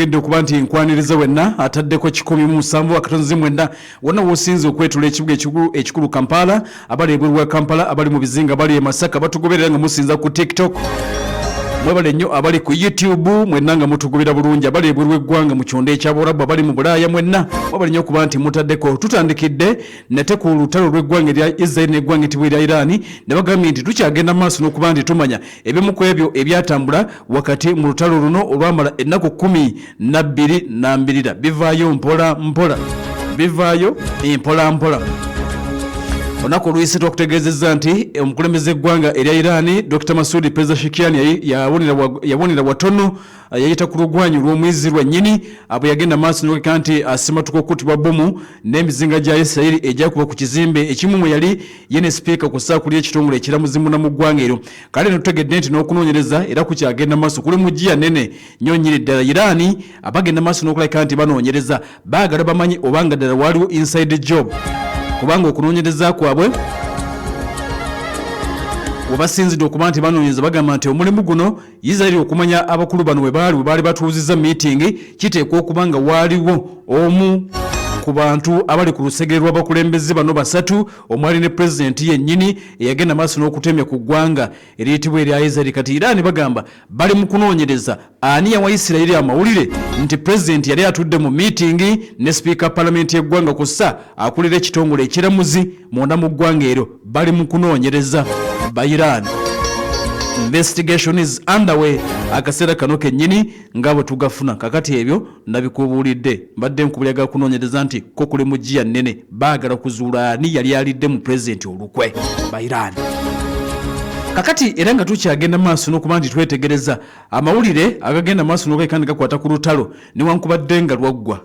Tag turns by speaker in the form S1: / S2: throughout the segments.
S1: Nyongedde okuba nti nkwaniriza wenna ataddeko 107.9 wonna wosinze okwetula ekibuga ekikulu Kampala, abali ebweru wa Kampala, abali mu bizinga, abali e Masaka batugoberera nga musinza ku TikTok. Mwebale nnyo abali ku YouTube mwenna nga mutugobera bulungi, abali ebweru w'eggwanga mu kyondo eky'Abawarabu, abali mu Bulaaya mwenna mwebale nnyo okuba nti mutaddeko. Tutandikidde nate ku lutalo lw'eggwanga erya Israel n'eggwanga etibwa erya Iran, ne bagambye nti tukyagenda maaso n'okuba nti tumanya ebimu ku ebyo ebyatambula wakati mu lutalo luno olwamala ennaku 12 nambirira. Bivaayo mpola mpola, bivaayo mpola mpola. Olunaku oluyise twakutegeezezza nti omukulembeze eggwanga erya Iran Dr Masudi Pezeshkian yawonera watono, yayita ku lugwanyu lw'omwizzi lwennyini bwe yagenda maaso n'okuleka nti asimatuka okuttibwa bbomu n'emizinga gya Isirayiri egyakuba ku kizimbe ekimu mwe yali ye ne sipiika ku ssaakuli y'ekitongole ekiramuzi munda mu ggwanga eryo. Kale netutegedde nti n'okunoonyereza era kukyagenda maaso, kuli mu ggiya nnene nnyo nnyini ddala. Iran abagenda maaso n'okulabika nti banoonyereza, baagala bamanye obanga ddala waaliwo inside job, kubanga okunoonyereza kwabwe we basinzidde okuba nti banoonyereza bagamba nti omulimu guno Isiraeri okumanya abakulu bano we baali we baali batuuzizza miitingi, kiteekwa okuba nga waaliwo omu ku bantu abali ku lusegere lw'abakulembeze bano basatu omwali ne pulezidenti yennyini eyagenda maaso n'okutemya ku ggwanga eriyitibwa erya Isiraeri. Kati Iran bagamba bali mu kunoonyereza ani yawa Isirayiri amawulire nti pulezidenti yali atudde mu miitingi ne sipiika palamenti y'eggwanga ku ssa akulira ekitongole ekiramuzi munda mu ggwanga eryo. Bali mu kunoonyereza ba Iran. Investigation is underway akaseera kano kennyini nga bwe tugafuna. Kakati ebyo nabikubuulidde, mbadde nkubulya ga kunoonyereza nti ko kuli mu ggiya nnene, baagala kuzuula ani yali alidde mu pulezidenti olukwe ba Iran. Kakati era nga tukyagenda maaso n'okuba nti twetegereza amawulire agagenda maaso n'okulabika nga gakwata ku lutalo newankubadde nga lwaggwa,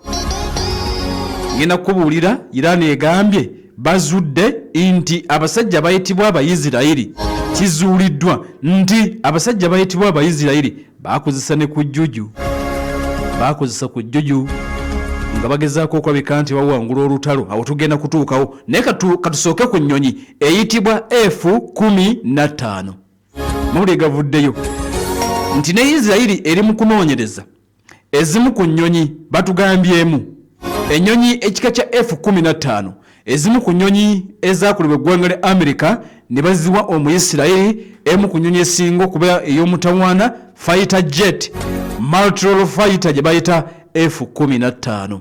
S1: ngenda kukubuulira Iran egambye bazudde nti abasajja abayitibwa Abayisirayiri, kizuuliddwa nti abasajja abayitibwa Abayisirayiri baakozesa ne ku jjuju, baakozesa ku jjuju nga bagezaako okulabika nti bawangula olutalo. Awo tugenda kutuukawo, naye katusooke ku nnyonyi eyitibwa F-15. Mawulire gavuddeyo nti ne Isirayiri eri mu kunoonyereza ezimu ku nnyonyi, batugambyemu ennyonyi ekika kya F-15, ezimu ku nnyonyi ezaakolebwa eggwanga lya Amerika ne baziwa Omuyisirayiri, emu ku nnyonyi esinga okuba ey'omutawaana fighter jet, multirole fighter gye bayita F-15.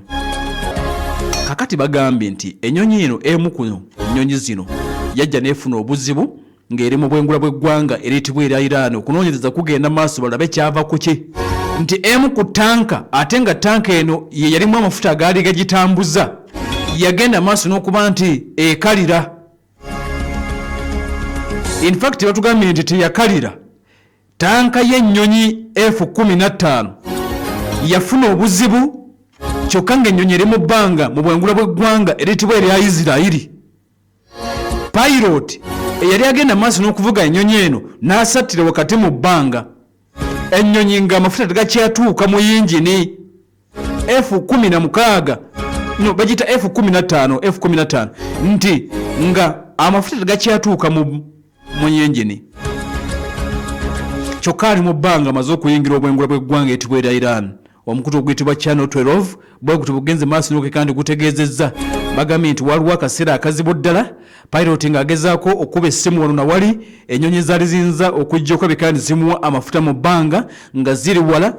S1: Kakati bagambye nti ennyonyi eno, emu ku nnyonyi zino yajja n'efuna obuzibu ng'eri mu bwengula bw'eggwanga eriyitibwa erya Iran. Okunoonyereza kugenda maaso balabe kyava ku ki nti emu ku tanka, ate nga tanka eno ye yalimu amafuta agaali gagitambuza, yagenda maaso n'okuba nti ekalira. In fact batugambye nti teyakalira, tanka y'ennyonyi F-15 yafuna obuzibu kyokka ng'ennyonyi eri mu bbanga mu bwengula bw'eggwanga eriyitibwa erya Isirairi. Payiroti eyali agenda maaso n'okuvuga ennyonyi eno n'asattira wakati mu bbanga, ennyonyi ng'amafuta tegakyatuuka mu yingini. F-16, no, bagiyita F-15, F-15, nti nga amafuta tegakyatuuka mu yingini, kyokka ali mu bbanga amaze okuyingira obwengula bw'eggwanga eritibwa erya Iran. Omukutu oguyitibwa Channel 12 bwe gutyo bugenze maaso n'okweka nti gutegeezezza, bagambye nti waliwo akaseera akazibu ddala pilot ng'agezaako okukuba essimu wano na wali, ennyonyi ezaali ziyinza okujja okulabika nti zimuwa amafuta mu bbanga nga ziri wala,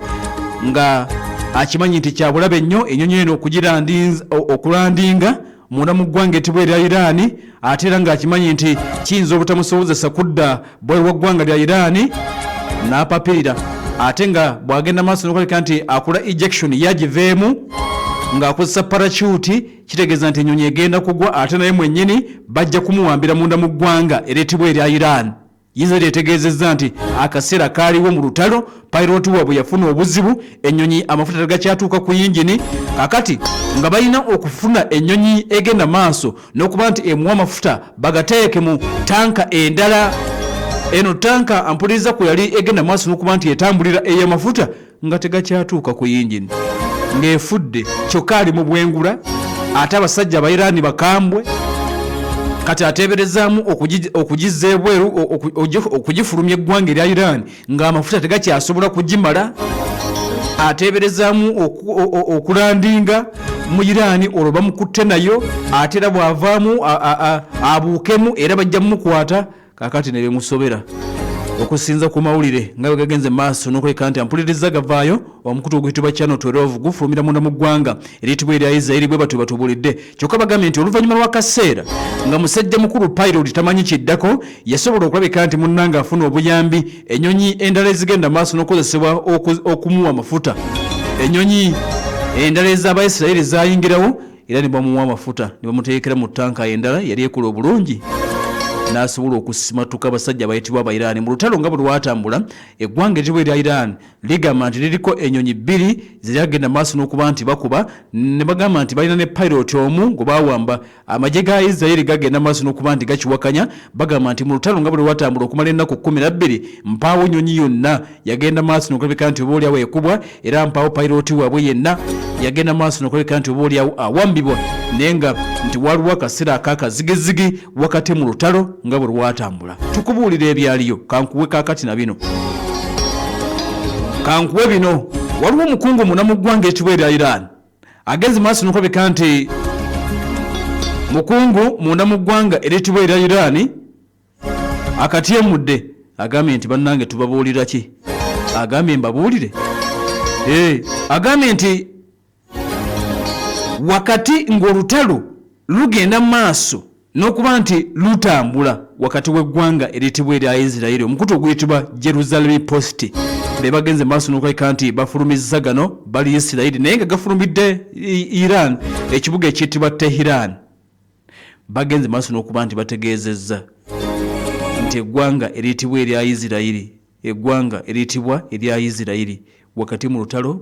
S1: nga akimanyi nti kya bulabe nnyo ennyonyi eno okulandinga munda mu ggwanga etibwa erya Iran, ate era ng'akimanyi nti kiyinza obutamusobozesa kudda bweru wa ggwanga lya Iran, n'apapirira ate nga bw'agenda maaso n'okulabika nti akola ejection yagiveemu ng'akozesa parachute, kitegeeza nti ennyonyi egenda kugwa ate naye mwennyini bajja kumuwambira munda mu ggwanga eritibwa erya Iran. Yinza etegeezezza nti akaseera kaaliwo mu lutalo pilot waabwe yafuna obuzibu, ennyonyi amafuta tegakyatuuka ku yingini, kakati nga balina okufuna ennyonyi egenda maaso n'okuba nti emuwa amafuta bagateeke mu tanka endala. Eno tanka ampuliriza ku yali egenda maaso n'okuba nti etambulira ey'amafuta nga tegakyatuuka ku yingini ng'efudde, kyokka ali mu bwengula ate abasajja Abairani bakambwe. Kati ateeberezaamu okugizza ebweru, okugifulumya eggwanga erya Iran ng'amafuta tegakyasobola kugimala. Ateeberezaamu okulandinga mu Iran, olwo bamukutte nayo, ate era bw'avaamu abuukemu era bajja mumukwata. Kakati ne bimusobera okusinza ku mawulire nga bwe gagenze maaso n'okuleka nti ampuliriza gavaayo. Omukutu oguyitibwa Channel 12 gufulumira munda mu ggwanga eriyitibwa erya Isiraeri, bwe batyo batubuulidde. Kyokka bagambye nti oluvannyuma lw'akaseera nga musajja mukulu pilot tamanyi kiddako, yasobola okulabika nti munnange afuna obuyambi, ennyonyi endala ezigenda maaso n'okukozesebwa okumuwa amafuta. Ennyonyi endala ez'Abaisiraeri zaayingirawo era ne bamuwa amafuta ne bamuteekera mu ttanka endala yali ekola obulungi, n'asobola okusimatuka abasajja abayitibwa Abairaani mu lutalo nga bwe lwatambula. Eggwanga eritibwa erya Iran ligamba nti liriko ennyonyi bbiri zeryagenda maaso n'okuba nti bakuba, ne bagamba nti balina ne pilot omu gwe bawamba. Amagye ga Isiraeri gagenda maaso n'okuba nti gakiwakanya. Bagamba nti mu lutalo nga bwe lwatambula okumala ennaku 12, mpaawo nnyonyi yonna yagenda maaso n'okulabika nti oba oliawo ekubwa, era mpaawo payirooti waabwe yenna yagenda maaso n'okulabika nti oba oliawo awambibwa, naye nga nti waliwo akaseera ak'akazigizigi wakati mu lutalo nga bwe lwatambula. Tukubuulira ebyaliyo. Kankuwe kaakati na bino, kankuwe bino. Waliwo omukungu muna mu ggwanga ekibwa erya Iran agenze maaso n'okulabika nti mukungu munda mu ggwanga eritibwa erya Iran akatyemudde, agambye nti bannange tubabuulira ki? Agambye mbabuulire, agambye nti wakati ng'olutalo lugenda maaso n'okuba nti lutambula wakati w'eggwanga eriyitibwa erya Isiraeri, omukutu oguyitibwa Jerusalem Post be bagenze maaso n'okulabika nti bafulumizza gano. Bali Isiraeri naye nga gafulumidde Iran, ekibuga ekiyitibwa Teheran. Bagenze maaso n'okuba nti bategeezezza nti eggwanga eriyitibwa erya Isiraeri, eggwanga eriyitibwa erya Isiraeri, wakati mu lutalo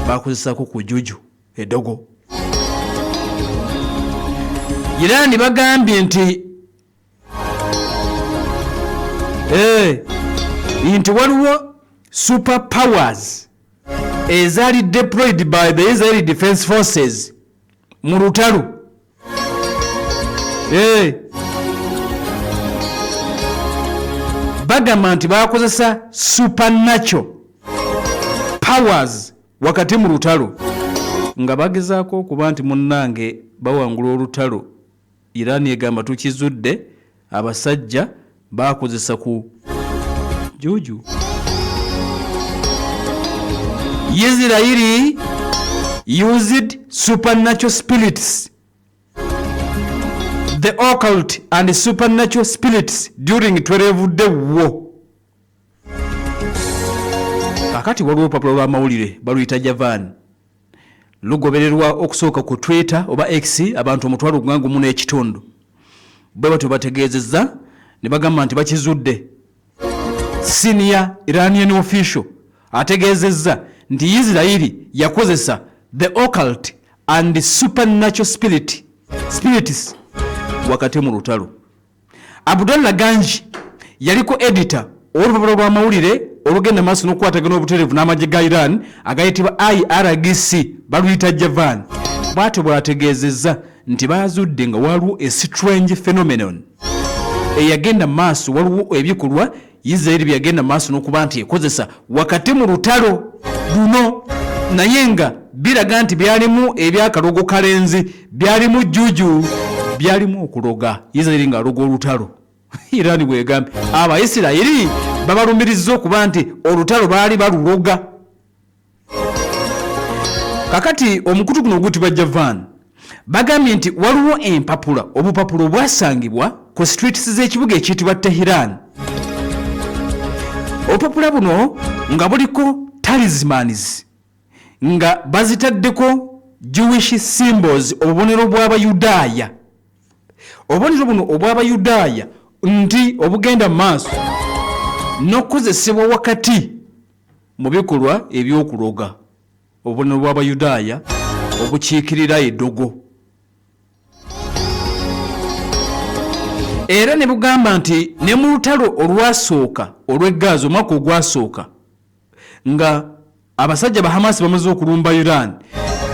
S1: bakozesako ku juju, edogo. Iran bagambye nti nti waliwo super powers ezaali deployed by the Israeli Defense Forces mu lutalo. Bagamba nti bakozesa supernatural powers wakati mu lutalo nga bagezaako okuba nti munnange bawangula olutalo. Iran egamba tukizudde, abasajja bakozesa ku juju. Isirairi used supernatural spirits, the occult and supernatural spirits during 12 day war. Kakati waliwo olupapula lw'amawulire baluyita Javan, lugobererwa okusooka ku Twitter oba X abantu 1,500. Bwe batyo bategeezezza ne bagamba nti bakizudde, senior Iranian official ategeezezza nti Isirairi yakozesa the occult and supernatural spirits wakati mu lutalo. Abdallah Ganji yaliko editor ow'olupapula lw'amawulire olugenda maaso n'okukwatagana obutereevu n'amagye ga Iran agayitibwa IRGC, baluyita Javan. Bw'atyo bw'ategeezezza nti baazudde nga waliwo a strange phenomenon eyagenda maaso, waliwo ebikolwa Isiraeri byeyagenda maaso n'okuba nti ekozesa wakati mu lutalo luno, naye nga biraga nti byalimu ebyakalogo kalenzi, byalimu juju, byalimu okuloga. Isiraeri ng'aloga olutalo. Iran bwegambye Abaisiraeri babalumirizza okuba nti olutalo baali baluloga. Kakati omukutu guno oguyitibwa Javan bagambye nti waliwo empapula, obupapula obwasangibwa ku streets z'ekibuga ekiyitibwa Teheran. Obupapula buno nga buliko talismans nga bazitaddeko Jewish symbols, obubonero bw'Abayudaaya. Obubonero buno obw'Abayudaaya nti obugenda mu maaso n'okukozesebwa wakati mu bikolwa eby'okuloga, obubonero bw'Abayudaaya obukiikirira eddogo. Era ne bugamba nti ne mu lutalo olwasooka olw'e Gaza omwaka ogwasooka nga abasajja ba Hamas bamaze okulumba Iran,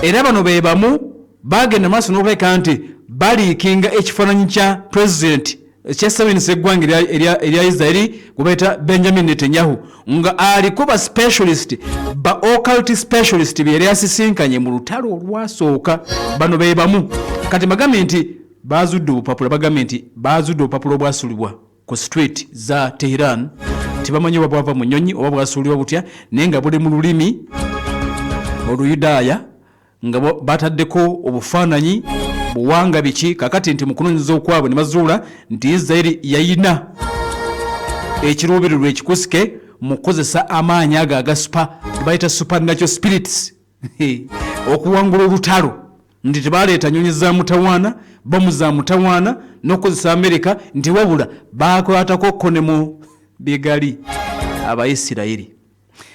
S1: era bano be bamu bagenda maaso n'okulabika nti baliikinga ekifaananyi kya President Ekya ssaabaminisita w'eggwanga erya Isiraeri gwe bayita Benjamin Netanyahu nga aliko ba specialist ba occult specialist be yali asisinkanye mu lutalo olwasooka. Bano be bamu kati bagambye nti bazudde obupapula, bagambye nti bazudde obupapula obwasulibwa ku street za Tehran, tebamanyi oba bwava mu nnyonyi oba bwasuulibwa butya, naye nga buli mu lulimi Oluyudaaya nga bataddeko obufaananyi buwanga biki. Kakati nti mu kunoonyereza okwabwe ne bazuula nti Isiraeri yayina ekiruubirirwa ekikusike mu kukozesa amaanyi ago aga super, bayita supernatural spirits, okuwangula olutalo, nti tebaleeta nyonyi za mutawaana, bomu za mutawaana n'okukozesa Amerika, nti wabula bakwatako ko ne mu bigali Abaisiraeri.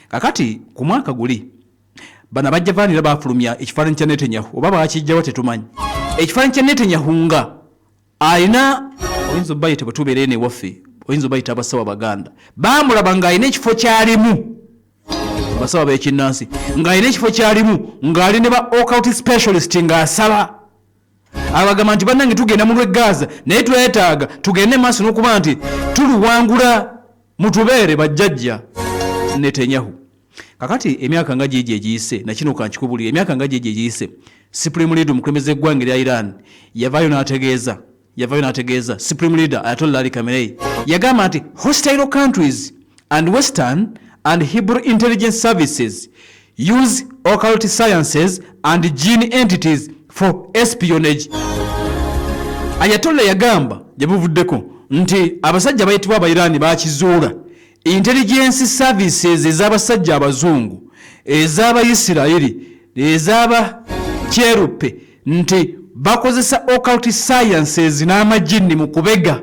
S1: Kakati ku mwaka guli bano abajjavaanira baafulumya ekifaananyi kya Netanyahu, oba baakijjawa tetumanyi, ekifaananyi kya Netanyahu nga alina, oyinza obayita bwe tubeera eno ewaffe, oyinza obayita abasawo Abaganda, baamulaba ng'alina ekifo kyalimu, abasawo ab'ekinnansi, ng'alina ekifo kyalimu, ng'ali ne ba occult specialist ng'asaba. Abagamba nti bannange tugenda mu lw'e Gaza, naye twetaaga tugende maaso n'okuba nti tuluwangula, mutubeere bajjajja Netanyahu. Kakati emyaka nga giigi egiyise, nakino kankikubulire, emyaka nga giigi egiyise, Supreme Leader omukulembeze w'eggwanga erya Iran yavaayo n'ategeeza, yavaayo n'ategeeza, Supreme Leader Ayatollah Ali Khamenei yagamba nti hostile countries and Western and Hebrew intelligence services use occult sciences and gene entities for espionage. Ayatollah yagamba gye buvuddeko nti abasajja bayitibwa Abairani bakizuula intelligence services ez'abasajja abazungu, ez'Abayisirayiri, ez'aba kyeruppe, nti bakozesa occult sciences n'amajinni mu kubega.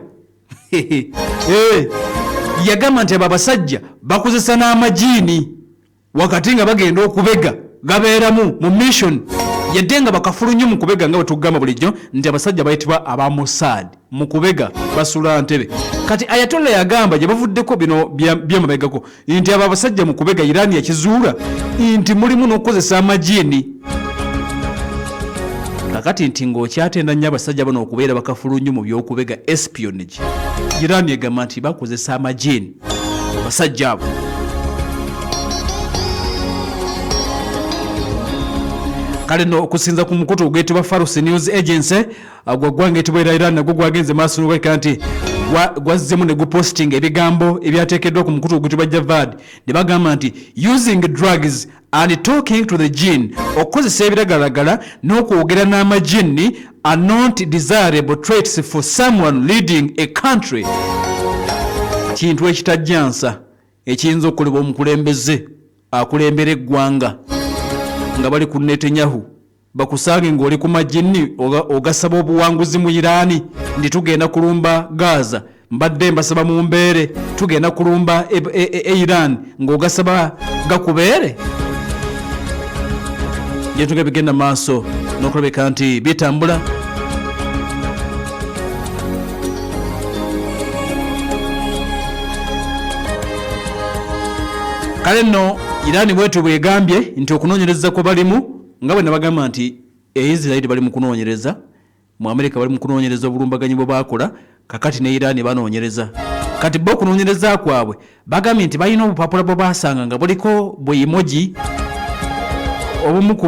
S1: Yagamba nti abo abasajja bakozesa n'amajiini wakati nga bagenda okubega, gabeeramu mu mission, yadde nga bakafulu nnyo mu kubega, nga bwe tugamba bulijjo nti abasajja bayitibwa aba Mossad mu kubega basula ntebe. Kati Ayatollah yagamba gye bavuddeko bino byamabegako nti abo abasajja mu kubega Iran yakizuula nti mulimu n'okukozesa amajiini. Kakati nti ng'okyatenda nnyo abasajja bano okubeera bakafulu nnyo mu by'okubega espionage, Iran egamba nti bakozesa amajiini abasajja abo. Kale no okusinza ku mukutu ogwetibwa Farus News Agency gwa ggwanga etibwa era Iran, nagwo gwagenze maaso n'okulabika nti gwazzemu ne gupostinga ebigambo ebyateekeddwa ku mukutu oguyitibwa Javad, ne bagamba nti using drugs and talking to the jinn, okukozesa ebiragalagala n'okwogera n'amajinni, are not desirable traits for someone leading a country. Kintu ekitajjansa ekiyinza okukolebwa omukulembeze akulembera eggwanga nga bali ku Netanyahu, bakusange ng'oli ku majinni ogasaba obuwanguzi mu Irani nti tugenda kulumba Gaza, mbadde mbasaba mu mbeere, tugenda kulumba e Iran, ng'ogasaba gakubeere. Gyetuga bigenda maaso n'okulabika nti bitambula. Kale nno Irani bwetyo bwegambye nti okunoonyereza kwe balimu, nga bwe nabagamba nti e Isirairi bali mu kunoonyereza, mu Amerika bali mu kunoonyereza obulumbaganyi bwe baakola, kakati ne Irani banoonyereza. Kati bo okunoonyereza kwabwe bagambye nti balina obupapula bwe basanga nga buliko bu emoji, obumu ku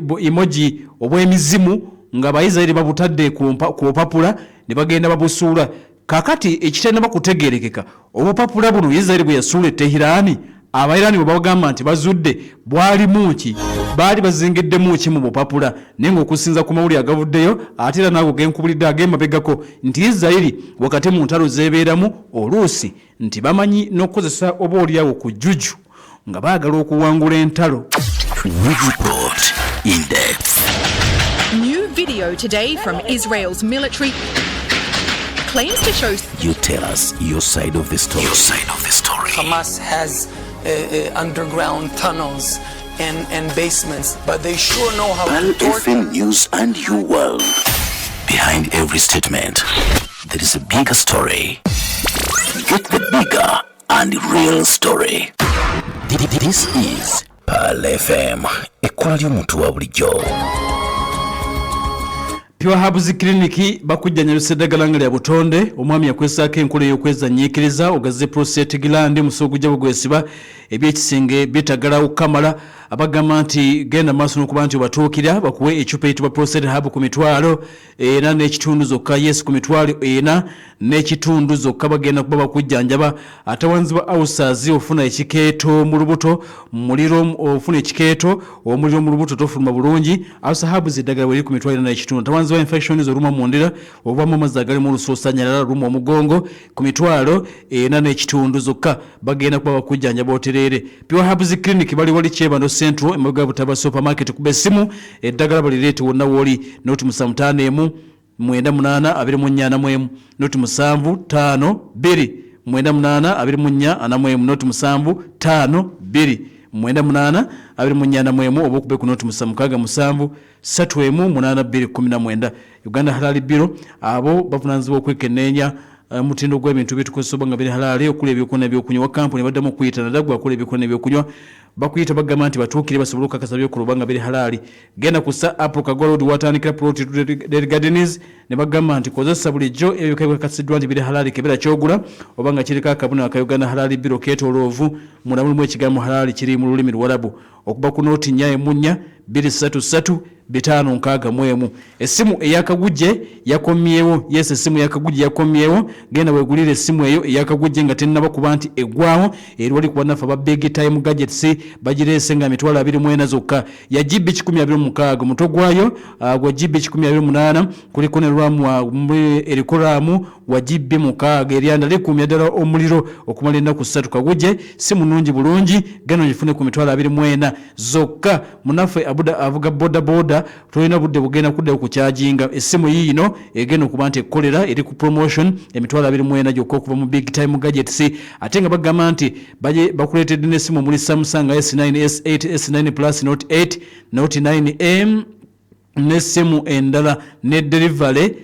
S1: bu emoji obw'emizimu, nga Abaisirairi babutadde ku bupapula ne bagenda babusuula. Kakati ekitannaba kutegeerekeka, obupapula buno Isiraeri bwe yasuula e Tehiraani, Abairani bwe bagamba nti bazudde bwalimu ki, baali bazingiddemu ki mu bupapula? Naye ng'okusinza ku mawulire agavuddeyo, ate era naago genkubulidde ag'emabegako, nti Isiraeri wakati mu ntalo z'ebeeramu oluusi nti bamanyi n'okukozesa oba oliawo ku juju nga baagala okuwangula entalo.
S2: We report in depth.
S3: New video today from Israel's military claims to show
S2: You tell us your side of the story. Your side of the story.
S4: Hamas has underground tunnels and basements, but they sure know how
S2: Pearl
S4: to torture.
S2: FM News and your world. Behind every statement, there is a bigger story. Get the bigger and real story. This is Pearl FM. Ekkola ly'omuntu wa bulijjo.
S1: Pure Herbs Clinic bakujjanjabisa eddagala nga lya butonde. Omwami yakwesaako enkola ey'okwezannyiikiriza, ogaze prostate gland, omusulo gujja bwegwesiba, ebyekisenge byetagala okukamala. Abagamba nti genda maaso n'okuba nti obatuukira bakuwe eccupa eyitibwa prostate herb ku 4500 zokka. Yes, ku 4500 zokka bagenda kuba bakujjanjaba. Atawanzibwa ulcers, ofuna ekikeeto mu lubuto, muliro, ofuna ekikeeto, omuliro mu lubuto, tofuluma bulungi, ulcer herbs eddagala weri ku 4500. Atawanzibwa infections, oluma mu ndira, ovamu amazzi agalimu olusoosanyalala, luma omugongo, ku 4500 zokka bagenda kuba bakujjanjaba otereere. Pure Herbs Clinic bali wali Kyebando Central, emabega Butaba Supermarket. Kuba essimu eddagala balireete wonna wooli, noti 751 98 24 41, noti 752 98 24 41, noti 752 98 24 41, oba okube ku noti 767 31 82 19. Uganda Halal Bureau abo bavunanyizibwa okwekenneenya omutindo gw'ebintu byetukozesa oba nga biri halaali, okuli ebyokulya n'ebyokunywa. Wa kampuni baddamu okuyita naddala gwe akola ebyokulya n'ebyokunywa, bakuyita bagamba nti batuukire basobole okukakasa byokola oba nga biri halaali. Genda ku Sir Apple Kagwa Road, watandikira plot Red Gardens, ne bagamba nti kozesa bulijjo ebyo bikakasiddwa nti biri halaali. Kebera kyogula oba nga kiriko akabonero aka Uganda Halal Bureau keetooloovu, munda mulimu ekigambo halaali kiri mu lulimi Luwarabu. Okuba ku nooti 4 emu 4 2 3 3 5 6 mu 1. Essimu eyakagujje yakomyewo. Yes, essimu eyakagujje yakomyewo. Genda weegulire essimu eyo eyakagujje nga tennaba kuba nti eggwawo. Eri wali ku bannaffe aba Big Time Gadgets, bagireese nga 24,000 zokka, ya GB 126, omutwe gwayo gwa GB 128, kuliko ne RAM, eriko RAM wa GB 6. Eryanda likuumya ddala omuliro okumala ennaku 3. Kagujje si munungi bulungi, genda ogifune ku 24,000 zokka. Munaffe abuda avuga boda boda, tolina budde bugenda kuddayo kukyajinga, essimu yiino egenda okuba nti ekkolera eri ku promotion 24,000 gyokka okuva mu Big Time Gadgets. Ate nga bagamba nti bakuleetedde n'essimu omuli Samsung S9, S8, S9 Plus, Note 8, Note 9M n'essimu endala ne delivery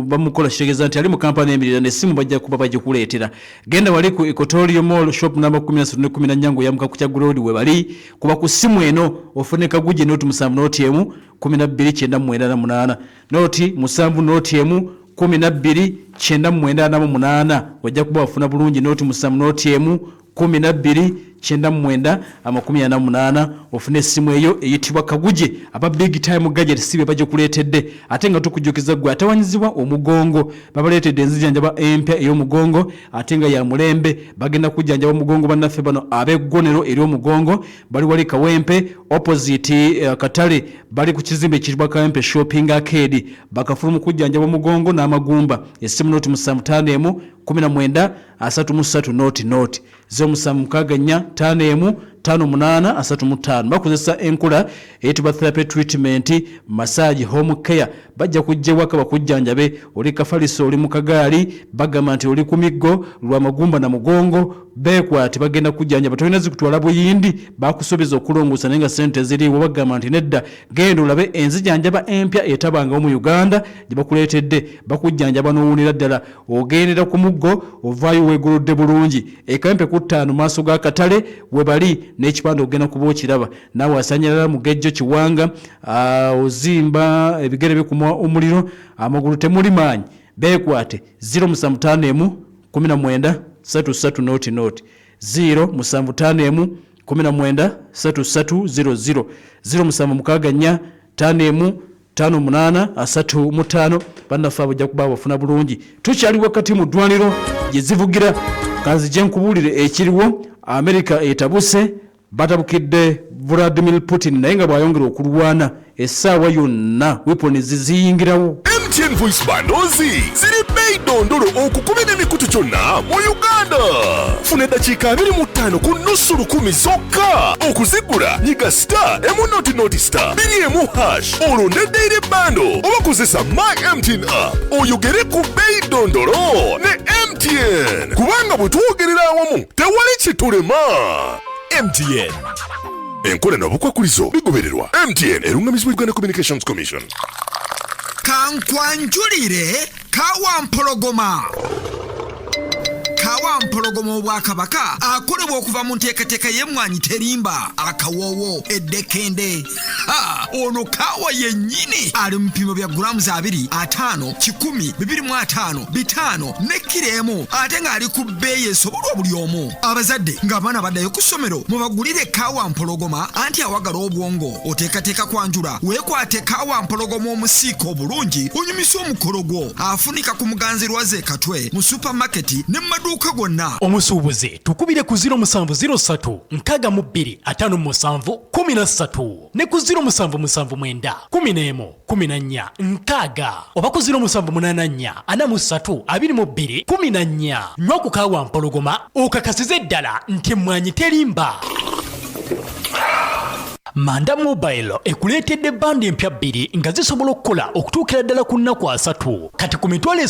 S1: bamukola, kitegeeza nti ali mu kampani emirira nessimu bajja kuba bagikuleetera. Genda wali ku Equatorial Mall, shop namba 13 ne 14, ng'oyamuka ku Kyaggwe Road we bali. Kuba ku ssimu eno ofune kagujje, noti 7 noti 1 12 98, noti 7 noti 1 12 98. Ojja kuba wafuna bulungi, noti 7 noti 1 12 99 48, ofune essimu eyo eyitibwa kaguje. Aba Big Time Gadget si be bagikuleetedde. Ate nga tukujjukiza gwe atawanyizibwa omugongo, babaleetedde enzijanjaba empya ey'omugongo ate nga ya mulembe. Bagenda kujjanjaba omugongo. Bannaffe bano ab'eggonero ery'omugongo bali wali Kawempe, opposite katale, bali ku kizimbe ekiyitibwa Kawempe Shopping Arcade. Bakafulu mu kujjanjaba omugongo n'amagumba. Essimu noti 751 19 33 noti noti 0764 51 58 35. Bakozesa enkola eyitibwa therapy treatment, massage, home care. Bajja kujja ewaka bakujjanjabe. Oli kafaliso, oli mu kagaali, bagamba nti oli ku miggo lwamagumba na mugongo, beekwate, bagenda kujjanjaba. Tolina zikutwala Buyindi, bakusuubiza okulongoosa naye nga sente ziriiwo. Bagamba nti nedda, genda olabe enzijanjaba empya etabangawo mu Uganda gye bakuleetedde. Bakujjanjaba n'owunira ddala, ogendera ku muggo ovaayo weegolodde bulungi. Ekawempe ku 5, maaso ga katale we bali n'ekipande, ogenda kuba okiraba. Naawe asanyalala, mugejjo, kiwanga, ozimba, ebigere bikuma omuliro, amagulu temuli maanyi, beekwate 0751 19 33 noti noti 0751 19 33 00, 0764 51 58 35. Bannaffe abo ojja kuba bafuna bulungi. Tukyali wakati mu ddwaniro gye zivugira. Kanzije nkubuulire ekiriwo. Amerika etabuse, batabukidde Vladimir Putin, naye nga bw'ayongera okulwana, essaawa yonna weapons ziyingirawo.
S5: MTN Voice Bundles ziri bbeeyi ddondolo okukubira emikutu gyonna mu Uganda. Funa eddakiika 25 ku nusu lukumi zokka. Okuzigula nyiga star emu noti noti star 2 1 hash, olwo ne daily bundle, oba kozesa My MTN app oyogere ku bbeeyi ddondolo ne MTN, kubanga bwe twogerera awamu tewali kitulema. MTN. Enkola n'obukwakulizo bigobererwa. MTN erungamizibwa Uganda Communications Commission.
S6: Kankwanjulire kawampologoma. Kawa mpologoma obwakabaka akolebwa okuva mu nteekateeka y'emmwanyi terimba, akawoowo eddekende. Ha! Ono kaawa yennyini ali mu bipimo bya grams 2, 50, 100, 25, 500 ne kiro 1, ate ng'ali ku bbeeyi esobolwa buli omu. Abazadde ng'abaana baddayo ku ssomero, mubagulire kaawa mpologoma anti awagala obwongo. Oteekateeka kwanjula, weekwate kaawa mpologoma omusiika obulungi onyumise omukolo gwo. Afunika ku Muganzi Lwaze Katwe mu supamaketi ne mu maduuka gonna.
S7: Omusuubuzi tukubire ku 0703 62 57 13 ne ku 0779 11 14 60 oba ku 0784 43 22 14. Nywa ku kaawa mpologoma okakasize ddala nti emmwanyi terimba. Manda Mobile ekuleetedde bundle empya bbiri nga zisobola okukola okutuukira ddala ku nnaku 30 kati ku 300.